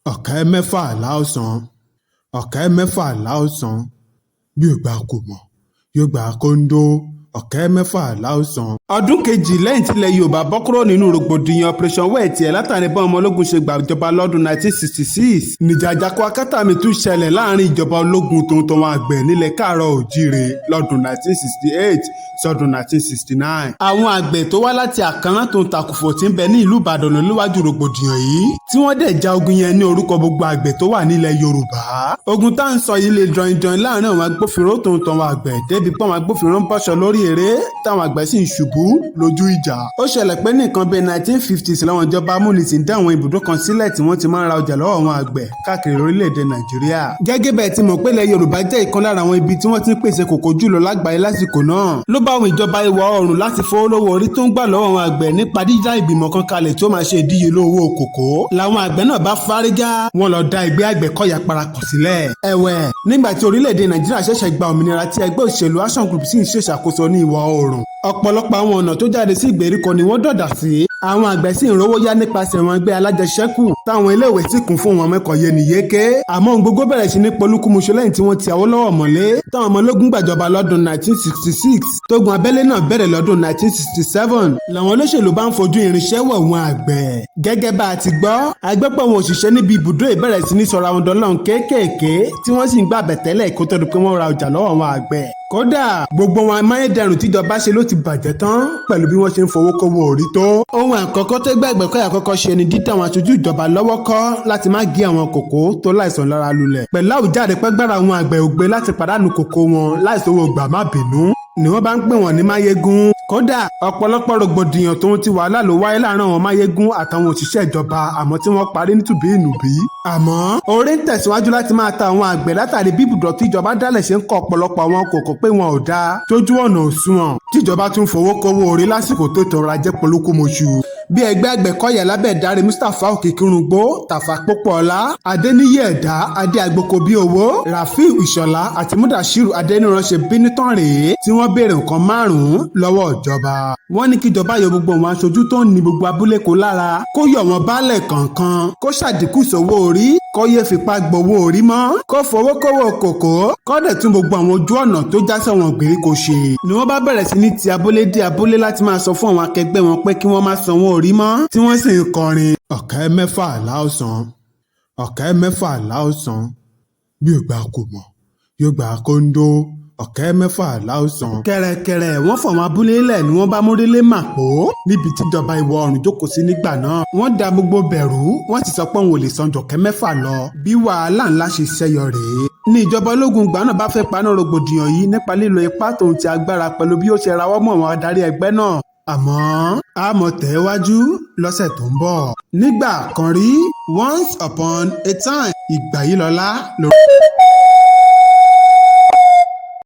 60 la ó san, 60 la ó san. Bí ò gba kùmọ̀, yóò gba kóńdó, 60 la ó san. Ọdún 2 lẹ́yìn tílẹ̀ Yorùbá bọ́ kúrò nínú rògbòdìyàn Operation Wetie látàrí bọ́n ọmọ ológun ṣe gbàjọba lọ́dún 1966, níjà àjàkú akátá míì tún ṣẹlẹ̀ láàrin ìjọba ológun tòun tàwọn àgbẹ̀ nílẹ̀ Káàárọ̀ Oòjíire lọ́dún 1968 sọ́dún 1969. Àwọn àgbẹ̀ tó wá láti Àkànrán tó ń takùfò tí ń bẹ ní ìlú Ìbàdàn ló léwájú rògbòdìyàn yìí, tí wọ́n dẹ̀ ja ogun yẹn ní orúkọ gbogbo àgbẹ̀ tó wà nílẹ̀ Yorùbá. Ogun tá à ń sọ yìí lè dọ̀yìndọ̀yìn láàrin àwọn agbófinró tó ń tàwọn àgbẹ̀, débi pé àwọn agbófinró ń bọ́ṣọ lórí eré, táwọn àgbẹ̀ sì ń ṣubú lójú ìjà. Ó ṣẹlẹ̀ pé nìkan bíi 1950s làwọn ìjọba amúnisìn dá àwọn ibùdó kan sílẹ̀ tí wọ́n ti máa ń ra ọjà lọ́wọ́ àwọn àgbẹ̀ káàkiri orílẹ̀-èdè Nàìjíríà. Gẹ́gẹ́ bẹ́ẹ̀ ti mọ̀ pé ilẹ̀ Yorùbá jẹ́ ìkan lára àwọn ibi tí wọ́n ti ń pèsè kòkó jùlọ lágbàáyé lásìkò náà. Ló bá àwọn ìjọba ìwọ̀ oòrùn láti fowó lówó orí tó ń gbà lọ́wọ́ àwọn àgbẹ̀ nípa dídá ìgbìmọ̀ kan kalẹ̀ tí ó máa ṣe ìdíyelé owó kòkó. Làwọn àgbẹ̀ náà bá fárígá, wọ́n lọ dá ẹgbẹ́ Àgbẹ̀kọ̀yà parapọ̀ sílẹ̀. Ẹ̀wẹ̀, nígbà tí orílẹ̀-èdè Nàìjíríà ṣẹ̀ṣẹ̀ gba òmìnira, tí ẹgbẹ́ òṣèlú Action Group sì ń ṣèṣàkóso ní ìwọ̀ oòrùn, ọ̀pọ̀lọpọ̀ àwọn ọ̀nà tó jáde sí ìgbèríko ni wọ́n dọ̀dà sí. Àwọn àgbẹ̀ sì ń rówó yá nípasẹ̀ wọn ẹgbẹ́ alájẹsẹ́kù, táwọn iléèwé sì kún fún wọn mẹ́kọ̀ọ́ yéniyéké. Àmọ́ ohun gbogbo bẹ̀rẹ̀ sí ní polúkúmuṣu lẹ́yìn tí wọ́n ti Awólọ́wọ̀ mọ́lé, táwọn ọmọ ológun gbàjọba lọ́dún 1966, tógun abẹ́lé náà bẹ̀rẹ̀ lọ́dún 1967, làwọn olóṣèlú bá ń fojú irinṣẹ́ wọ̀ wọn àgbẹ̀. Gẹ́gẹ́ bá a ti gbọ́, agbẹ́pọ̀ àwọn òṣìṣẹ́ níbi ibùdó ìbẹ̀rẹ̀ sí ní sọ̀rọ̀ àwọn dọ́lọ́run kéékèèké, tí wọ́n sì ń gbàbẹ̀ tẹ́lẹ̀ kó tó di pé wọ́n ra ọjà lọ́wọ́ àwọn àgbẹ̀. Kódà, gbogbo wọn amáyédẹrùn tíjọba ṣe ló ti bàjẹ́ tán pẹ̀lú bí wọ́n ṣe ń fowó kówó orí tó. Ohun àkọ́kọ́ tó gbẹ́ Àgbẹ̀kọ̀yà kọ́kọ́ ṣe ni dídá àwọn aṣojú ìjọba lọ́wọ́ kọ́ láti má gé àwọn kòkó tó láìsàn lára lulẹ̀, pẹ̀lú àwùjáde pẹ́gbára àwọn àgbẹ̀ ògbé láti pàdánù kòkó wọn láìsówó gbà má bínú, ni wọ́n bá ń pè wọ́n ní máyégún. Kódà, ọ̀pọ̀lọpọ̀ rògbòdìyàn tóun ti wàhálà ló wáyé láàrin àwọn máyégún àtàwọn òṣìṣẹ́ ìjọba, àmọ́ tí wọ́n parí nítùbí ìnùbí. Àmọ́ oore ń tẹ̀síwájú láti máa ta àwọn àgbẹ̀ látàrí bí ibùdó tíjọba dálẹ̀ ṣe ń kọ́ ọ̀pọ̀lọpọ̀ àwọn kòkó pé wọn ò dáa, tójú ọ̀nà òṣùwọ̀n, tíjọba tún fowó kówó orí lásìkò tó tọrọ ajé polúkúmuṣu. Bí ẹgbẹ́ Àgbẹ̀kọ̀yà lábẹ́ ìdarí Mustapha Òkìkírùngbó, Tàfà Pópóọlá, Adéníyí Ẹ̀dá Adé, Agboko bí owó, Rafiu Ìṣọ̀lá àti Mudashiru Adéníran ṣe bínú tán rèé, tí wọ́n béèrè nǹkan márùn-ún lọ́wọ́ ìjọba. Wọ́n ní kíjọba yọ gbogbo àwọn aṣojú tó ń ní gbogbo abúlé kó lára, kó yọ wọn baálẹ̀ kọ̀ọ̀kan, kó ṣàdínkù sówó orí, kó yé fipá gbowó orí mọ́, kó fowó kówó kòkó, kó dẹ̀ tún gbogbo àwọn ojú ọ̀nà tó já sẹ́wọ̀n gbèríko ṣe. Ni wọ́n bá bẹ̀rẹ̀ sí ní ti abúlé dé abúlé láti máa sọ fún àwọn akẹgbẹ́ wọn pé kí wọ́n má sanwó orí mọ́, tí wọ́n sì ń kọrin. 60 la ó san, 60 la ó san. Bí ò gba kùmọ̀, yóò gba kóńdó, 60 la ó san. Kẹ̀rẹ̀kẹ̀rẹ̀ wọ́n fọ̀wọ́n abúlé lẹ̀ ni wọ́n bá mórílé Màpó, níbi tíjọba ìwọ̀ oòrùn jókòó sí nígbà náà. Wọ́n da gbogbo bẹ̀rù, wọ́n sì sọ pé òun ò lè san jọ̀kẹ́ 6 lọ. Bí wàhálà ńlá ṣe ṣẹyọ rèé, ní ìjọba ológun ìgbà náà bá fẹ́ paná rògbòdìyàn yìí nípa lílo ipá tòun ti agbára pẹ̀lú bí ó ṣe rawọ́ mọ́ àwọn adarí ẹgbẹ́ náà. Àmọ́ àmọ́ tẹ̀wájú lọ́sẹ̀ tó ń bọ̀. Nígbà kan rí, once upon a time, ìgbà yìí lọ́lá lórí.